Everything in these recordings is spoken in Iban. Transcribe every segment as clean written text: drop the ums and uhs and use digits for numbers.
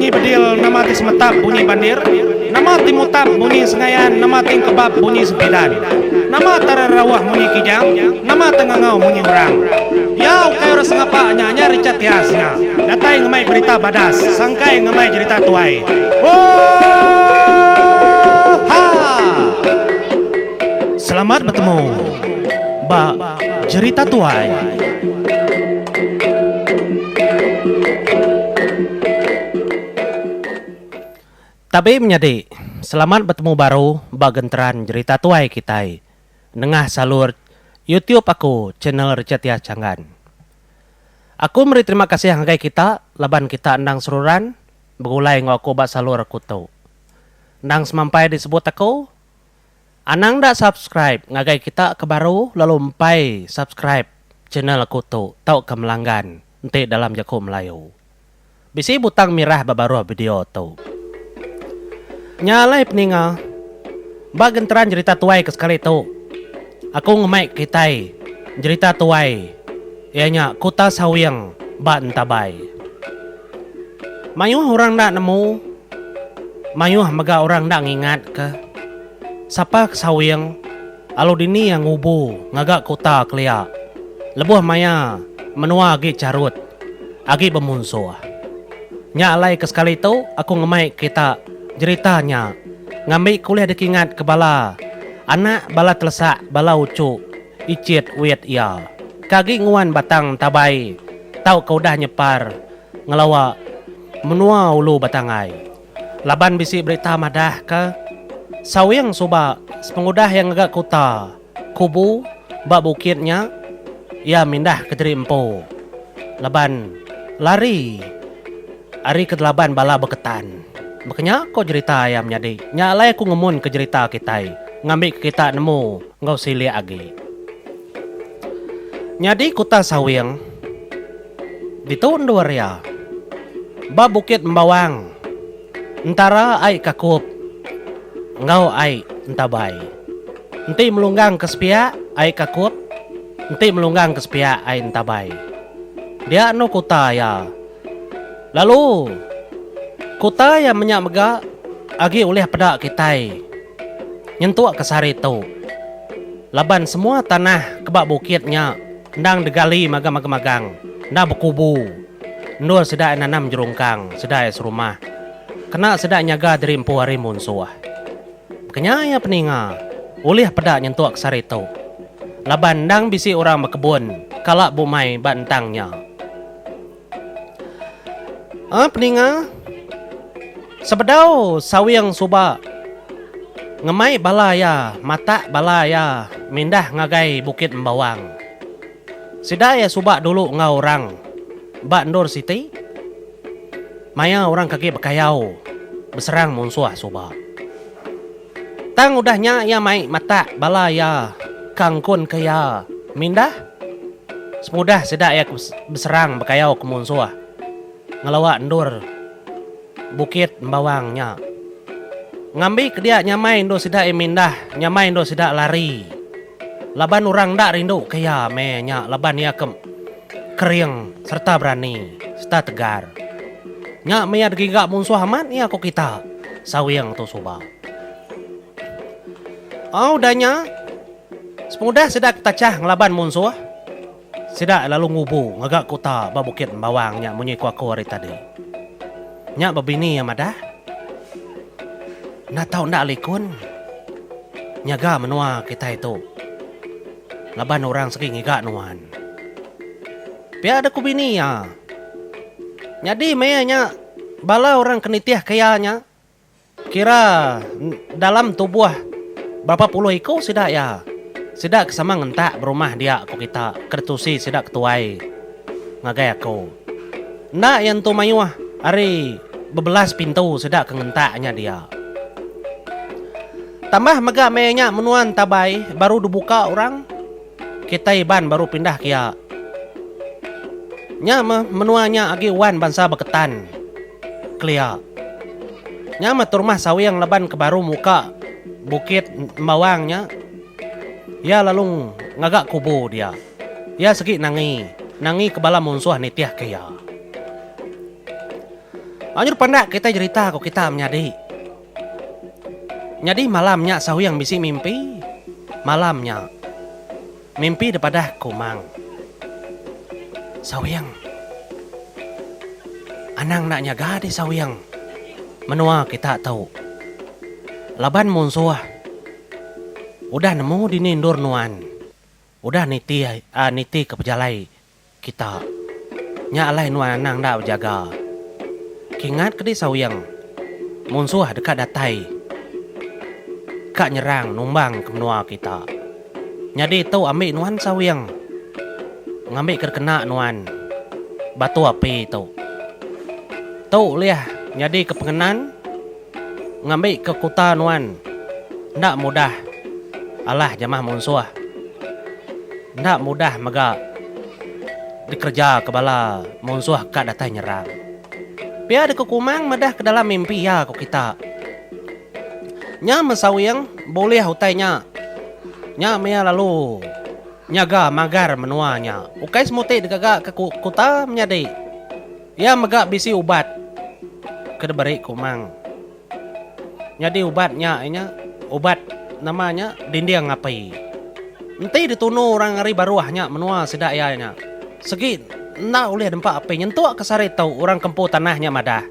munyi bedil, nama ti semetap bunyi bandir, nama ti mutap munyi sengayan, nama ti engkebap bunyi sempidan, nama ti rerauh munyi kijang, nama ti ngangau munyi orang. Iya ukai orang sengapa nya nya Richard Tias nya datai ngemai berita badas sangkai ngemai jerita tuai. Oohaa! Selamat betemu ba Jerita Tuai. Tabi menyadi, selamat betemu baru ba genteran Jerita Tuai kitai nengah salur YouTube aku channel Richard Tias Changgan. Aku meri terima kasih ngagai kita laban kita endang seruran begulai enggau aku ba salur aku tu. Endang semampai disebut aku, Anang enda subscribe ngagai kita ke baru lalu empai subscribe channel aku tu tauka melanggan enti dalam jaku Melayu. Bisi butang mirah ba baruh video tu. Nya alai peninga, ba genteran jerita tuai ke sekali tu, aku ngemai kitai jerita tuai iya nya Kuta Sawing ba Entabai. Mayuh orang enda nemu, mayuh mega orang enda ngingatka sapa ke Sawing alu dini iya ngubu ngaga kuta kelia lebuh maya menua agi charut, agi bemunsuh. Nya alai ke sekali tu aku ngemai kita jerita nya ngambi ke ulih dikingatka bala anak bala telesak bala uchu ichit wit iya ke agi nguan batang tabai tauka udah nyepar ngelawa menua ulu Batang Ai laban bisi berita madahka Sawing suba sepengudah iya ngaga kuta kubu ba bukit nya iya mindah kediri empu laban lari ari ke laban bala Beketan. Baka nya ko jerita iya menyadi. Nya alai aku ngemun ke jerita kitai ngambika kita nemu enggau silik agi. Nyadi kuta Sawing. Ditu endur iya. Ba Bukit Embawang, entara ai Kakup enggau ai Entabai. Enti melunggang ke sepiak ai Kakup, enti melunggang ke sepiak ai Entabai. Dia endur kuta iya. Lalu kuta iya menya mega agi ulih peda kitai nyentuk ke sehari tu laban semua tanah ke ba bukit nya Endang digali magang-magang-magang, enda bekubu endur sida iya nanam jerungkang sida iya serumah kena sida nyaga diri empu ari munsuh. Kenya iya peninga ulih peda nyentuk ke sehari tu laban endang bisi orang bekebun kala bumai ba entang nya. Aa peninga sebedau Sawing suba ngemai bala iya matak bala iya mindah ngagai Bukit Embawang. Sida iya suba dulu enggau orang ba endur siti maya orang ke agi bekayau beserang munsuh suba. Tang udah nya iya mai matak bala iya ke angkun ke iya mindah semudah sida iya ke beserang bekayau ke munsuh ngelawa endur Bukit Embawang nya. Ngambi ke dia nyamai endur sida iya mindah nyamai endur sida lari laban orang enda rindu ke iya meh nya laban iya ke kering sereta berani sereta tegar. Nya meh iya digiga munsuh amat iya ku kita Sawing tu suba. Au udah nya, sepengudah sida ke tachah ngelaban munsuh, sida lalu ngubu ngaga kuta ba Bukit Embawang nya munyi ku aku ari tadi. Nya bebini iya madah, Enda tau enda likun nyaga menua kitai tu laban orang segi ngiga nuan. Pia deh ku bini iya. Nyadi meh nya bala orang ke nitihka iya nya. Kira dalam tubuh berapa puluh iku sida iya. Sida ke sama ngentak berumah dia ku kita ke ditusi sida ke tuai ngagai aku. Enda iya entu mayuh ari bebelas pintu sida ke ngentak nya dia. Tambah mega meh nya menua Entabai baru dibuka orang. Kitai Iban baru pindah kia. Nya meh menua nya agi wan bansa Beketan kelia. Nya meh terumah Sawing laban ke baru muka Bukit Embawang nya iya lalu ngaga kubu dia. Iya segi nangi, nangi ke bala munsuh nitih ke iya. Anjur pandak kitai jerita ko kita menyadi. Nyadi malam nya Sawing bisi mimpi. Malam nya. Mimpi dipadah Kumang. Sawing. Anang enda nyaga dih Sawing. Menua kita tu. Laban munsuh. Udah nemu dini endur nuan. Udah niti niti ke pejalai kita. Nya alai nuan anang enda bejaga. Kingat ke di Sawing, munsuh deka datai ka nyerang numbang ke menua kita. Nyadi tu ambi nuan Sawing ngambi ke dikena nuan batu api tu. Tu ulih nyadi ke pengenan ngambi ke kuta nuan enda mudah alah jamah munsuh. Enda mudah mega dikereja ke bala munsuh ka datai nyerang. Pia deka Kumang madah ke dalam mimpi iya ku kita. Nya mesawing bulih utai nya. Nya meh iya lalu nyaga magar menua nya. Ukai semuti digaga ke kuta menyadi. Iya mega bisi ubat ke diberi Kumang. Nyadi ubat nya inya ubat nama nya dinding api. Enti ditunu orang ari baruh nya menua sida iya nya segi enda ulih dempa api nyentuk ke sehari tu orang ke empu tanah nya madah.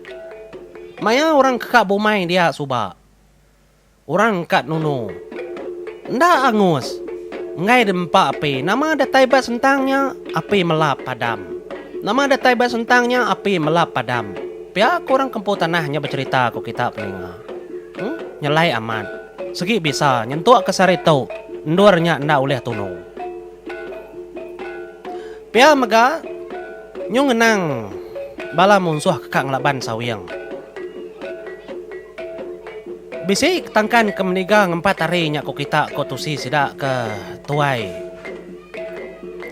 Maya orang ke ka bumai dia suba. Orang ka nunu. Enda angus. Enggai dempa api. Nama datai ba sentang nya, api melap padam. Nama datai ba sentang nya, api melap padam. Pia ku orang ke empu tanah nya becherita ku kita peninga. Em, nyelai amat. Segi bisa nyentuk ke sehari tu, endur nya enda ulih tunu. Pia mega, nyu ngenang bala munsuh ke ka ngelaban Sawing. Bisi tangkan ke meniga ngempat hari nya ku kita ko tusi sida ke tuai.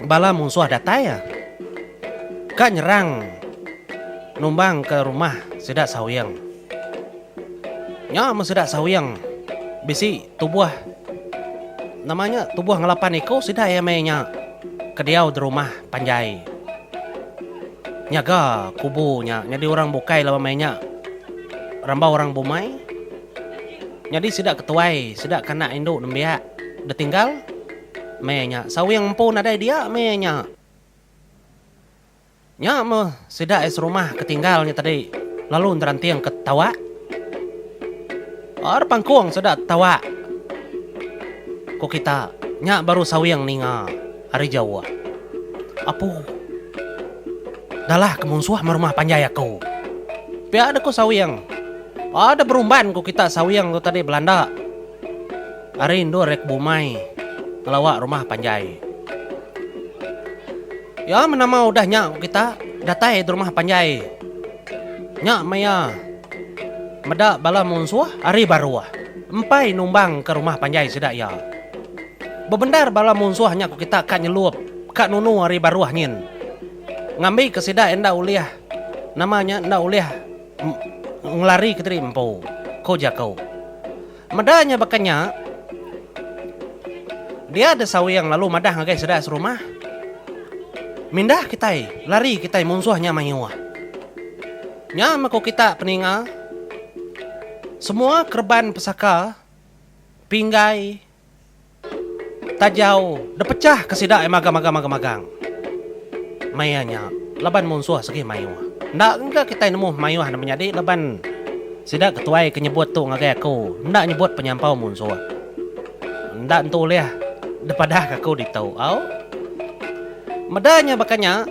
Bala munsuh datai ah. Ka nyerang numbang ke rumah sida Sawing. Nya meh sida Sawing bisi tubuh nama nya tubuh ngelapan iku sida iya meh nya ke diau di rumah panjai. Nyaga kubu nya nyadi orang bukai laban meh nya. Rambau orang bumai, nyadi sida ke tuai, sida ke anak indu nembiak ditinggal meh nya. Sawing empu nadai dia meh nya. Nya meh sida ai serumah ke tinggal nya tadi lalu neranting ke tawak. Ar pangkung sida tawak ku kita. Nya baru Sawing ninga ari jauh. Apu. Dalah ke munsuh meh rumah panjai aku. Pia deh ku Sawing. Ada berumban ku kita Sawing tu tadi belanda ari endur iya ke bumai ngelawa rumah panjai. Iya meh nama udah nya ku kita datai di rumah panjai. Nya meh iya meda bala munsuh ari baruh empai numbang ke rumah panjai sida iya. Bebendar bala munsuh nya ku kita ka nyelup ka nunu ari baruh nyin. Ngambi ke sida enda ulih nama nya enda ulih ngelari ke diri empu, ku jaku. Meda nya baka nya, dia deh Sawing lalu madah ngagai sida serumah, Mindah kitai, lari kitai munsuh nya mayuh. Nya meh ku kita peninga, semua kereban pesaka, pinggai, Tajau depechah ke sida magang-magang-magang-magang. Maya nya, laban munsuh segi mayuh. Enda engka kitai nemu mayuh ne menyadi laban sida ke tuai ke nyebut tu ngagai aku enda nyebut penyampau munsuh. Enda entu ulih depadah ke aku ditu au. Meda nya baka nya,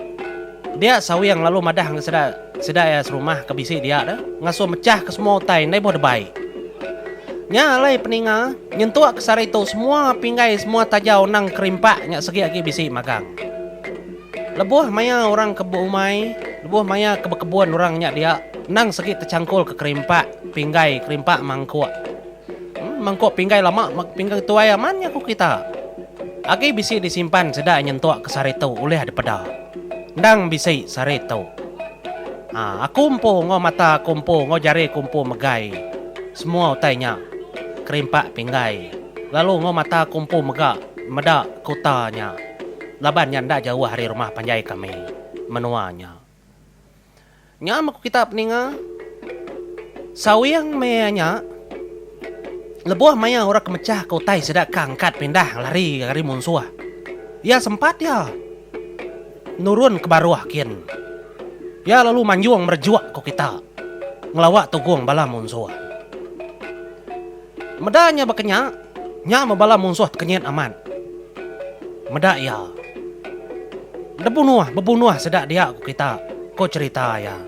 dia Sawing lalu madah ngagai sida sida iya serumah ke bisi dia deh ngasuh mechah ke semua utai enda ibuh debai. Nya alai peninga, nyentuk ke sehari tu semua pinggai semua tajau endang kerimpak nya segi agi bisi magang. Lebuh maya orang ke beumai, lebuh maya ke bekebun orang nya dia endang segi techangkul ke kerimpak pinggai, kerimpak mangkuk. Mangkuk pinggai lama pinggai tuai amat nya ku kita. Agi bisi disimpan sida nyentuk ke sehari tu ulih dipeda. Endang bisi sehari tu. Ha, aku empu enggau mata aku empu enggau jari aku empu megai semua utai nya kerimpak pinggai lalu enggau mata aku empu mega meda kuta nya laban nya enda jauh ari rumah panjai kami menua nya. Nya meh ku kita peninga. Sawing maya nya, lebuh maya orang ke mechahka utai sida ke angkat pindah lari ari munsuh, iya sempat iya nurun ke baruh kin. Iya lalu manjung merejuk ku kita ngelawa tugung bala munsuh. Meda nya baka nya, nya meh bala munsuh tekenyit amat meda iya. Debunuh, bebunuh sida dia ku kita, ku cherita iya.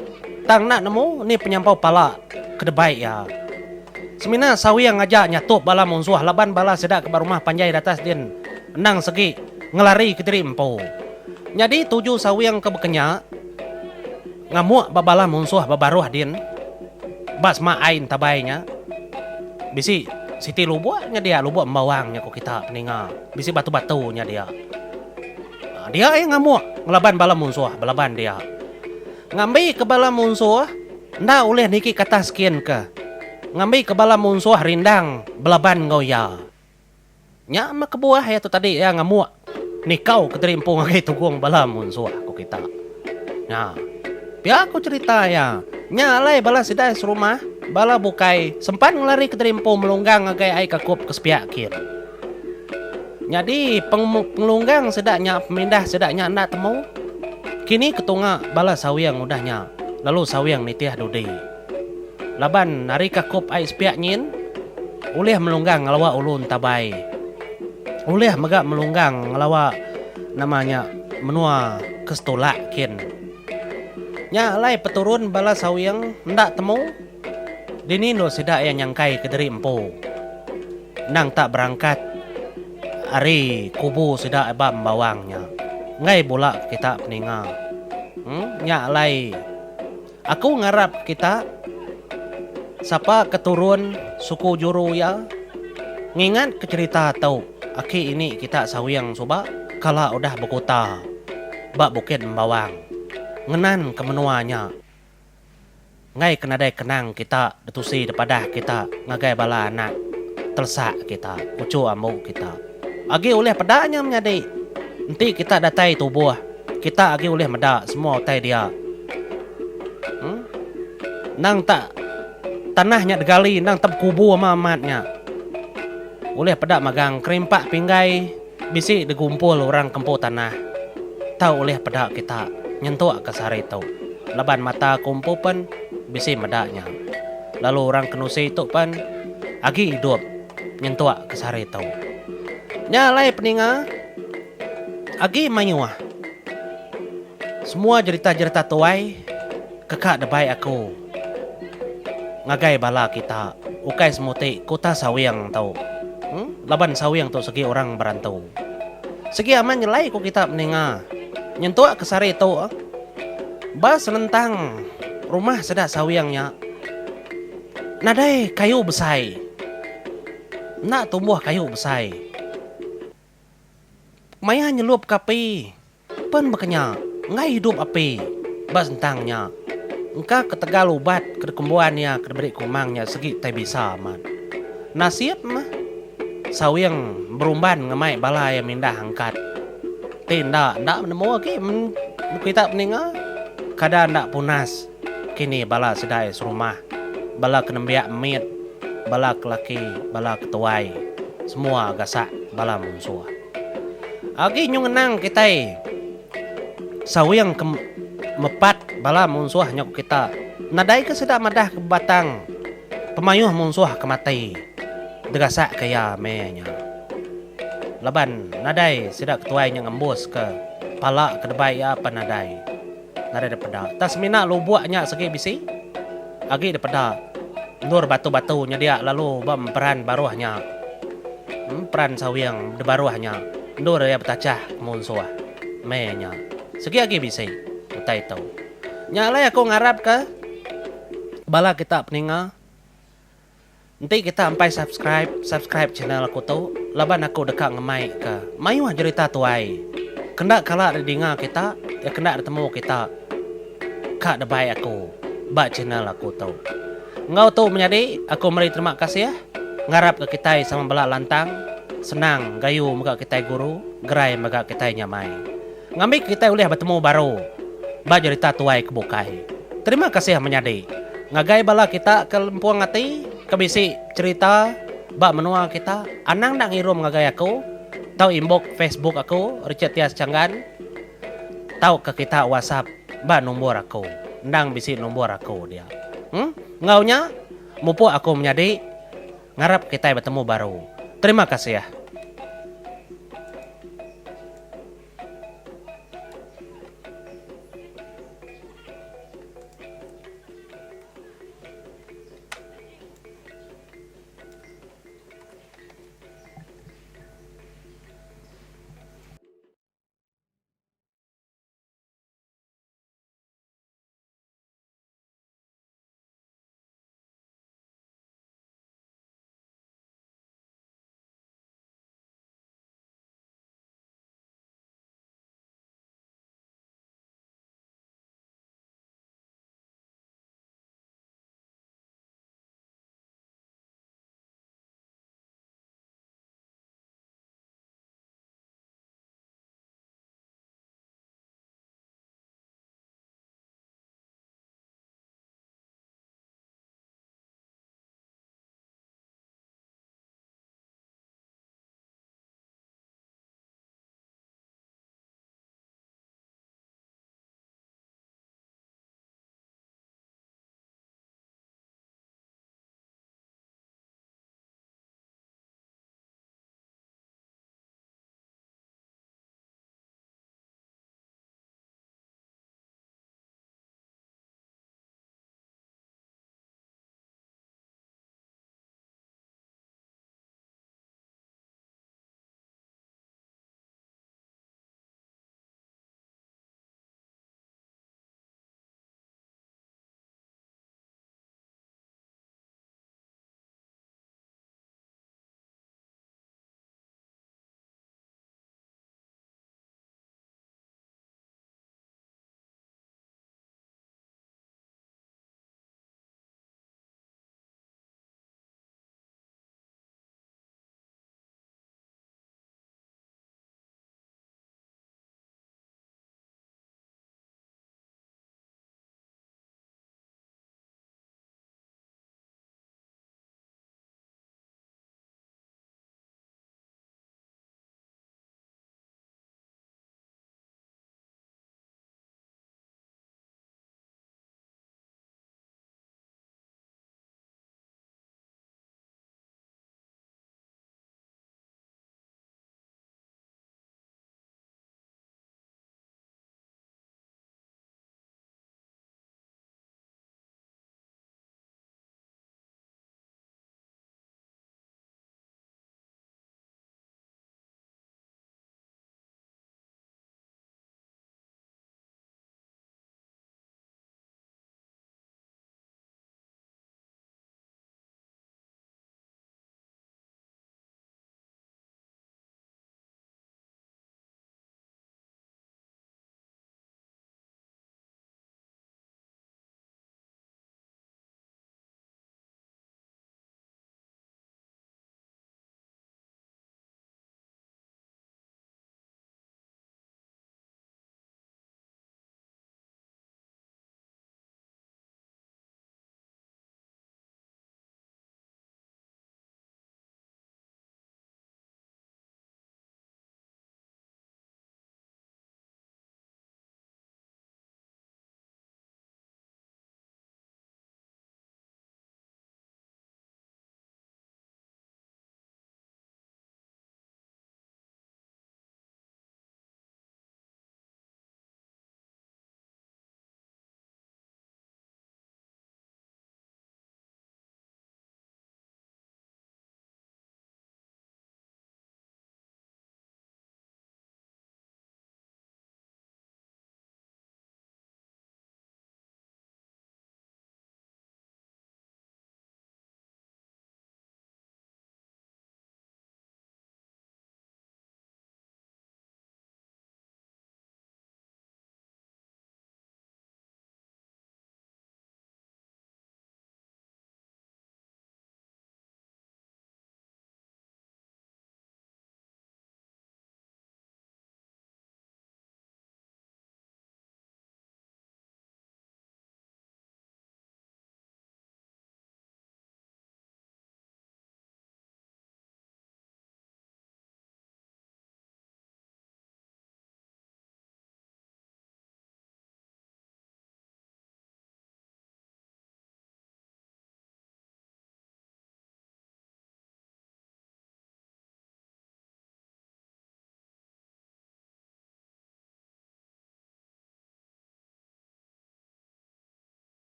Tang enda nemu ni penyampau pala ke debai iya. Semina Sawing aja nyatup bala munsuh laban bala sida ke ba rumah panjai datas din endang segi ngelari kediri empu. Nyadi tuju Sawing ke baka nya ngamuk ba bala munsuh ba baruh din ba semak ai entabai nya. Bisi siti lubuk nya dia, lubuk embawang nya ku kita peninga. Bisi batu-batu nya dia. Dia iya ngamuk ngelaban bala munsuh belaban dia. Ngambika bala munsuh enda ulih niki ke atas kin ke. Ngambika bala munsuh rindang belaban enggau iya. Nya meh kebuah iya tu tadi iya ngamuk nikau kediri empu ngagai tugung bala munsuh, ku kita. Nya. Pia ku cherita iya. Nya alai bala sida serumah, bala bukai sempat ngelari kediri empu melunggang ngagai ai kakup ke sepiak kin. Nyadi pengelunggang sida nya pemindah sida nya enda temu. Kini ke tunga bala Sawing udah nya lalu Sawing nitih dudi. Laban ari kakup ai sepiak nyin ulih melunggang ngelawa ulu Entabai. Ulih mega melunggang ngelawa nama nya menua ke Setulak kin. Nya alai peturun bala Sawing enda temu dini endur sida iya nyangkai kediri empu. Endang tak berangkat ari kubu sida ba Embawang nya. Enggai bula ke kita peninga. Em nya alai aku ngarap kita sapa ke turun suku juru iya ngingat ke cherita tu aki ini kita Sawing suba kala udah bekuta ba Bukit Embawang ngenan ke menua nya. Enggai ke nadai kenang kita ditusi depadah kita ngagai bala anak telesak kita, uchu ambu kita. Agi ulih peda nya menyadi. Enti kita datai tubuh, kita agi ulih meda semua utai dia. Em. Endang tak tanah nya digali endang tak bekubu amat amat nya. Ulih peda magang kerimpak pinggai. Bisi digumpul orang ke empu tanah tau ulih peda kita nyentuk ke sehari tu laban mata aku empu pen bisi meda nya lalu orang ke nusi tu pen agi idup nyentuk ke sehari tu. Nya alai peninga agi mayuh semua jerita-jerita tuai ke ka debai aku ngagai bala kita ukai semuti kuta Sawing tu. Laban Sawing tu segi orang berantu. Segi amat nyelai ku kita meninga. Nyentuk ke sehari tu ba senentang rumah sida Sawing nya nadai kayu besai. Enda tumbuh kayu besai. Maya nyelup ke api pen baka nya enggai idup api ba sentang nya. Engka ketegal ubat ke dikembuan iya ke diberi kumang nya segi tai bisa amat. Nasib meh Sawing berumban ngemai bala iya mindah angkat ti enda enda nemu agi men kita peninga kada enda punas kini bala sida iya serumah bala ke nembiak mit bala ke laki bala ke tuai. Semua gasak bala munsuh. Agi nyu ngenang kitai sawing ke mepat bala munsuh nya ku kita. Nadai ke sida madah ke bebatang pemayuh munsuh ke mati degasak ke iya meh nya. Laban nadai sida ketuai nya ngembus ke pala ke debai iya pan nadai. Nadai dipeda. Tang semina lubuk nya segi bisi agi dipeda endur batu-batu nyedia lalu ba emperan baruh nya. Emperan sawing di baruh nya endur iya betachah munsuh meh nya. Segi agi bisi utai tu. Nya alai aku ngarapka bala kita peninga. Enti kita empai subscribe, subscribe channel aku tu laban aku deka ngemai ke mayuh jerita tuai ke enda kala didinga kita iya ke enda ditemu kita ka debai aku ba channel aku tu. Enggau tu menyadi aku meri terima kasih ngarap ke kitai sama bela lantang senang gayu mega kitai guru gerai mega kitai nyamai. Ngambi kitai ulih betemu baru ba jerita tuai ke bukai. Terima kasih menyadi. Ngagai bala kita ke lempung ati ke bisi cherita ba menua kita anang enda ngirum ngagai aku tau inbox Facebook aku Richard Tias Changgan tauka kita whatsapp ba nombor aku endang bisi nombor aku dia. Em enggau nya mupuk aku menyadi ngarap kitai betemu baru. Terima kasih.